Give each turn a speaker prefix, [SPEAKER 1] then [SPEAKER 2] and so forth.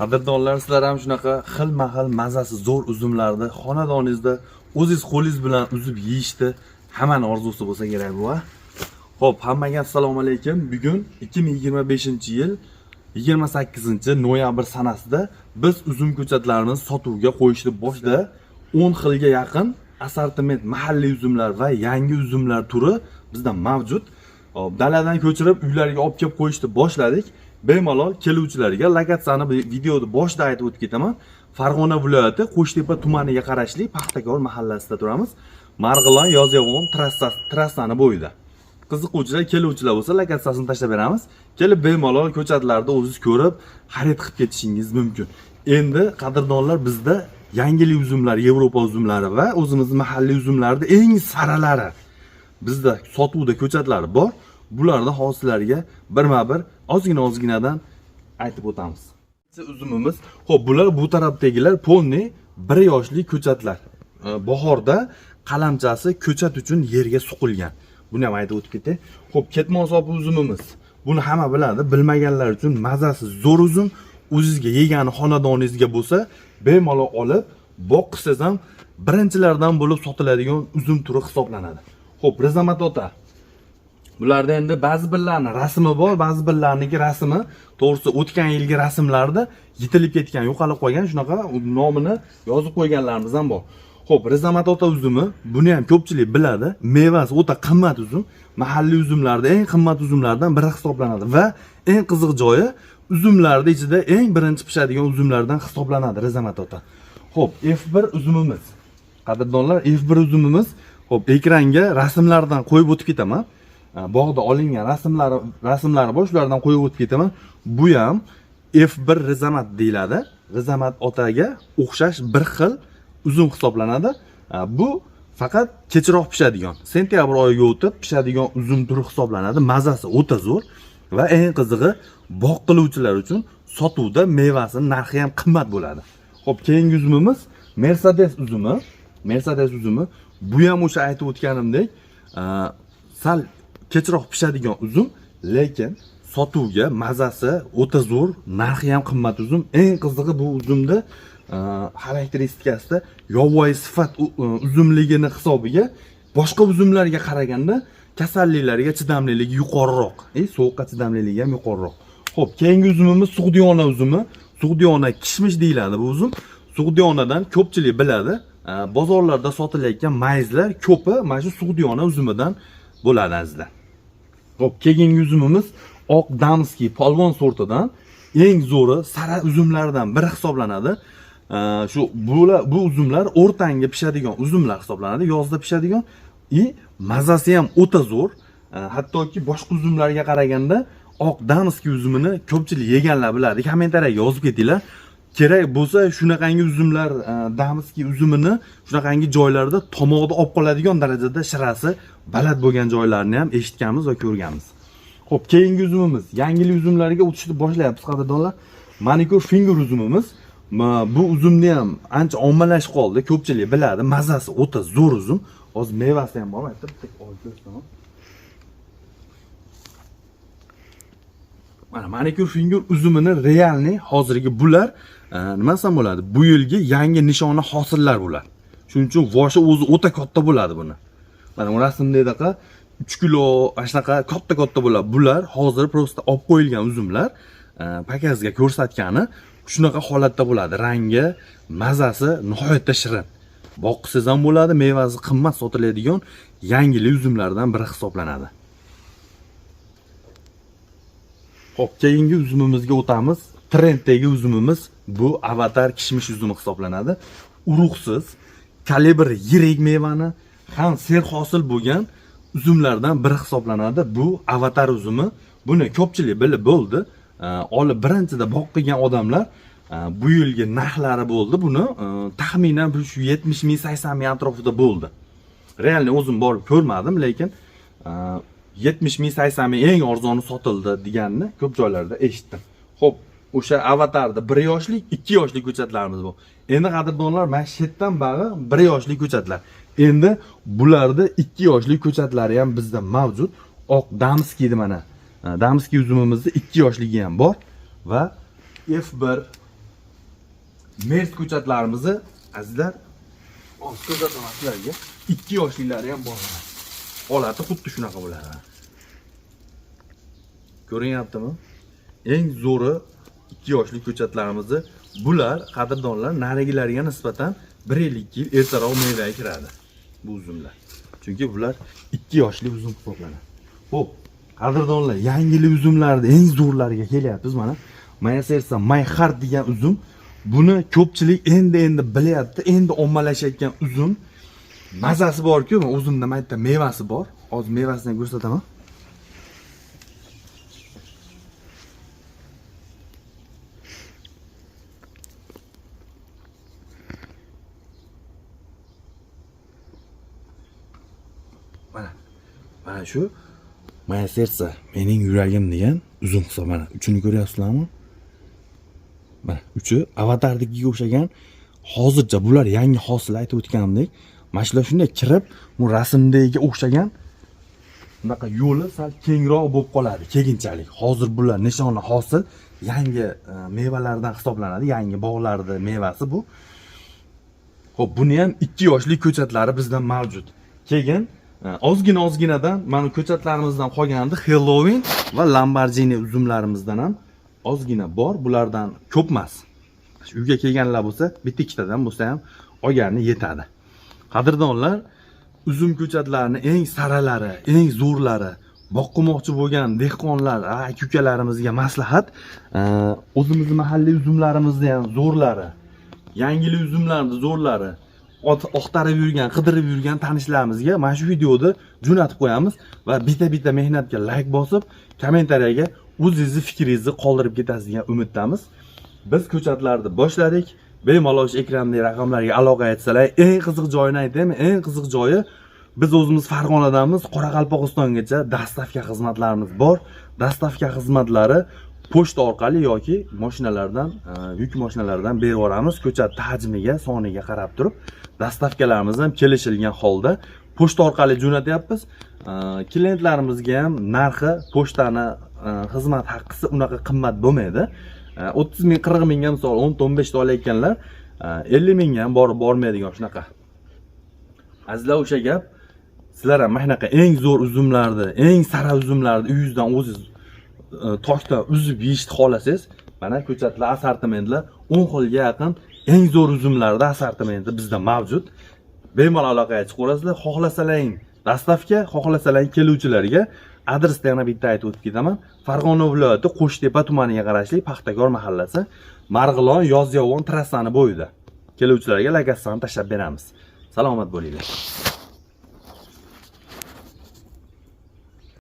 [SPEAKER 1] Qadrdonlar, sizlar ham shunaqa xilma-xil mazasi zo'r uzumlarni xonadoningizda o'zingiz qo'lingiz bilan uzib yeyishni hammani orzusi bo'lsa kerak bu, a? Xo'p, hammaga assalomu alaykum. Bugun 2025-yil 28 noyabr sanasida biz uzum ko'chatlarini sotuvga qo'yishni boshda 10 xilga yaqin assortiment mahalliy uzumlar va yangi uzumlar turi bizda mavjud. Hop, daladan ko'chirib uylarga olib kelib qo'yishni boshladik. Bemalol keluvchilarga lokatsiyani bu videoda boshida aytib o'tib ketaman. Farg'ona viloyati Qo'shtepa tumaniga qarashli Paxtakor mahallasida turamiz. Marg'ilon Yozyovon trassasi, trassani bo'yida. Qiziquvchilar, keluvchilar bo'lsa, lokatsiyasini tashlab beramiz. Kelib bemalol ko'chatlarda o'zingiz ko'rib, xarid qilib ketishingiz mumkin. Endi, qadrdonlar, bizda yangilik uzumlar, Yevropa uzumlari va o'zimizni mahalliy uzumlarni eng saralari bizda sotuvda ko'chatlari bor. Bularni hozir birma-bir ozgina ozginadan aytib o'tamiz. Uzumimiz, xo'p, bular bu tarafdagilar полный 1 yoshli ko'chatlar. Bahorda qalamchasi ko'chat uchun yerga suqilgan. Buni ham aytib o'tib ketay. Xo'p, ketmon sopi uzumimiz. Buni hamma biladi, bilmaganlar uchun mazasi zo'r uzum. O'zizga yegani xonadoningizga bo'lsa, bemalol olib bog' qilsangiz ham birinchilardan bo'lib sotiladigan uzum turi hisoblanadi. Xo'p, Rizamat ota. Bularda endi ba'zi birlarini rasmi bor, ba'zi birlariniki rasmi, to'g'risi, o'tgan yilgi rasmlarda yitilib ketgan, yo'qolib qolgan, shunaqa nomini yozib qo'yganlarimiz ham bor. Xo'p, Rizamat ota uzumi, buni ham ko'pchilik biladi. Mevasi o'ta qimmat uzum, mahalliy uzumlarda eng qimmat uzumlardan biri hisoblanadi va eng qiziq joyi, uzumlarni ichida eng birinchi pishadigan uzumlardan hisoblanadi Rizamat ota. Xo'p, F1 uzumimiz. Qadrdonlar, F1 uzumimiz, xo'p, ekranga rasmlardan qo'yib o'tib ketaman. Bog'da olingan rasmlari bor, shulardan qo'yib o'tib ketaman. Bu ham F1 Rizamat deyiladi. Rizamat otaga o'xshash bir xil uzum hisoblanadi. Bu faqat kechroq pishadigan, sentyabr oyiga o'tib pishadigan uzum turi hisoblanadi. Mazasi o'ta zo'r va eng qizig'i, bog' qiluvchilar uchun sotuvda mevasini narxi ham qimmat bo'ladi. Xo'p, keyingi uzumimiz Mercedes uzumi. Mercedes uzumi bu ham o'sha aytib o'tganimdek, sal kechroq pishadigan uzum, lekin sotuvga mazasi o'ta zo'r, narxi ham qimmat uzum. Eng qizig'i, bu uzumda xarakteristikasida yovvoyi sifat uzumligini hisobiga boshqa uzumlarga qaraganda kasalliklarga chidamliligi yuqoriroq, sovuqqa chidamliligi ham yuqoriroq. Xo'p, keyingi uzumimiz Sug'diyona uzumi. Sug'diyona kishmish deyiladi bu uzum. Sug'diyonadan ko'pchilik biladi. Bozorlarda sotilayotgan mayizlar ko'pi mana shu Sug'diyona uzumidan bo'ladi, azizlar. Xo'p, keyingi uzumimiz oq дамский polvon sortidan eng zo'ri, sara uzumlardan biri hisoblanadi. Shu bular, bu uzumlar o'rtanga pishadigan uzumlar hisoblanadi, yozda pishadigan и mazasi ham o'ta zo'r. Hattoki boshqa uzumlarga qaraganda oq дамский uzumini ko'pchilik yeganlar biladi. Kommentariyaga yozib ketinglar. Kerak bo'lsa, shunaqangi uzumlar, дамский uzumini shunaqangi joylarda tomoqda olib qoladigan darajada shirasi baland bo'lgan joylarni ham eshitganmiz va ko'rganmiz. Xo'p, keyingi uzumimiz, yangilik uzumlarga o'tishni boshlayapmiz, qadrdonlar. Manikyur finger uzumimiz. Bu uzumni ham ancha ommalashib qoldi, ko'pchilik biladi. Mazasi o'ta zo'r uzum. Hozir mevasi ham bor, aytib bitta olib ko'rsataman. Mana manikyur finger uzumini реальный hozirgi bular, nima desam bo'ladi? Bu yilgi yangi nishona hosillar bular. Shuning uchun voshi o'zi o'ta katta bo'ladi buni. Mana bu rasmdagidaqa 3 kilo mana shunaqa katta katta bo'ladi. Bular hozir просто olib qo'yilgan uzumlar, показ ga ko'rsatgani shunaqa holatda bo'ladi. Rangi, mazasi nihoyatda shirin. Boqsangiz ham bo'ladi, mevasi qimmat sotiladigan yangilik uzumlardan biri hisoblanadi. Xo'p, keyingi uzumimizga o'tamiz. Trenddagi uzumimiz bu Avatar kishmish uzumi hisoblanadi. Urug'siz, kalibr yirik mevani ham serhosil bo'lgan uzumlardan biri hisoblanadi. Bu Avatar uzumi. Buni ko'pchilik bilib bo'ldi. Olib birinchida bog' qilgan odamlar, bu yilgi narxlari bo'ldi. Buni taxminan bir shu 70 ming, 80 ming atrofida bo'ldi. Реально o'zim borib ko'rmadim, lekin 70 ming, 80 ming eng arzoni sotildi deganini ko'p joylarda eshitdim. Xo'p, o'sha Avatarda 1 yoshlik, 2 yoshli ko'chatlarimiz bor. Endi, qadrdonlar, mana shu yerdan bag'i 1 yoshli ko'chatlar. Endi bularda 2 yoshli ko'chatlari ham bizda mavjud. Oq дамский mana. Дамский uzumimizni 2 yoshligi ham bor va F1 Mers ko'chatlarimizni azizlar
[SPEAKER 2] Hozir ko'rsataman sizlarga.
[SPEAKER 1] 2 yoshlilari ham bor. Holati xuddi shunaqa bo'ladi. Ko'rinyaptimi? Eng zo'ri 2 yoshli ko'chatlarimizni bular qadrdonlar narigilariga nisbatan 1 yil 2 yil ertaroq mevaga kiradi bu uzumlar. Chunki bular 2 yoshli uzum hisoblanadi. Xo'p, qadrdonlar, yangili uzumlarni eng zo'rlariga kelyapmiz mana. Maya Sersa My Heart degan uzum. Buni ko'pchilik endi bilyapti, endi ommalashayotgan uzum. Mazasi bor-ku, men o'zimda mayda mevasi bor. Hozir mevasini ham ko'rsataman. Mana. Mana shu Maya Sersa mening yuragim degan uzum hisob mana. Uchini ko'ryapsizlarmi? Mana uchi avatardagiga o'xshagan. Hozircha bular yangi hosil aytib o'tganimdek, mana shular shunday kirib, bu rasmdagiga o'xshagan bunaqa yo'li sal kengroq bo'lib qoladi keyinchalik. Hozir bular nishonli hosil, yangi mevalardan hisoblanadi, yangi bog'larning mevasi bu. Xo'p, buni ham 2 yoshli ko'chatlari bizda mavjud. Keyin ozgina ozginadan mana ko'chatlarimizdan qolgandi Halloween va Lamborghini uzumlarimizdan ham ozgina bor, bulardan ko'p emas. Shu uyga kelganlar bo'lsa, bitta ikkitadan bo'lsa ham olgani yetadi. Qadrdonlar, uzum ko'chatlarini eng saralari, eng zo'rlari boqimoqchi bo'lgan dehqonlar, aka ukalarimizga maslahat, o'zimizni mahalliy uzumlarimizni ham zo'rlari, yangili uzumlarni zo'rlari oqtarib yurgan, qidirib yurgan tanishlarimizga mana shu videoni jo'natib qo'yamiz va bitta-bitta mehnatga like bosib, kommentariyaga o'zingizni fikringizni qoldirib ketasiz degan umiddamiz. Biz ko'chatlarni boshladik. Bemalol shu ekrandagi raqamlarga aloqa etsalar, eng qiziq joyini aytaymi? Eng qiziq joyi biz o'zimiz Farg'onadamiz, Qoraqalpog'istongacha dastavka xizmatlarimiz bor. Dastavka xizmatlari pochta orqali yoki mashinalardan, yuk mashinalaridan berib yuboramiz. Ko'chat hajmiga, soniga qarab turib, dastavkalarimiz ham kelishilgan holda pochta orqali jo'natyapmiz. Klientlarimizga ham narxi pochtani xizmat haqqisi unaqa qimmat bo'lmaydi. 30 ming, 40 mingga misol 10-15 ta olayotganlar 50 mingga ham borib bormaydigan shunaqa. Azizlar, o'sha gap, sizlar ham mana shunaqa eng zo'r uzumlarni, eng sara uzumlarni uyingizdan o'zingiz tokdan uzib yeyishni xohlasangiz, mana ko'chatlar assortimentlar 10 xilga yaqin eng zo'r uzumlarni assortimenti bizda mavjud. Bemalol aloqaga chiqaverasizlar. Xohlasalaring dastavka, xohlasalaring keluvchilarga adresni yana bitta aytib o'tib ketaman. Farg'ona viloyati Qo'shtepa tumaniga qarashli Paxtakor mahallasi, Marg'ilon Yozyovon trassani bo'yida. Keluvchilarga lokatsiyani tashlab beramiz. Salomat bo'linglar.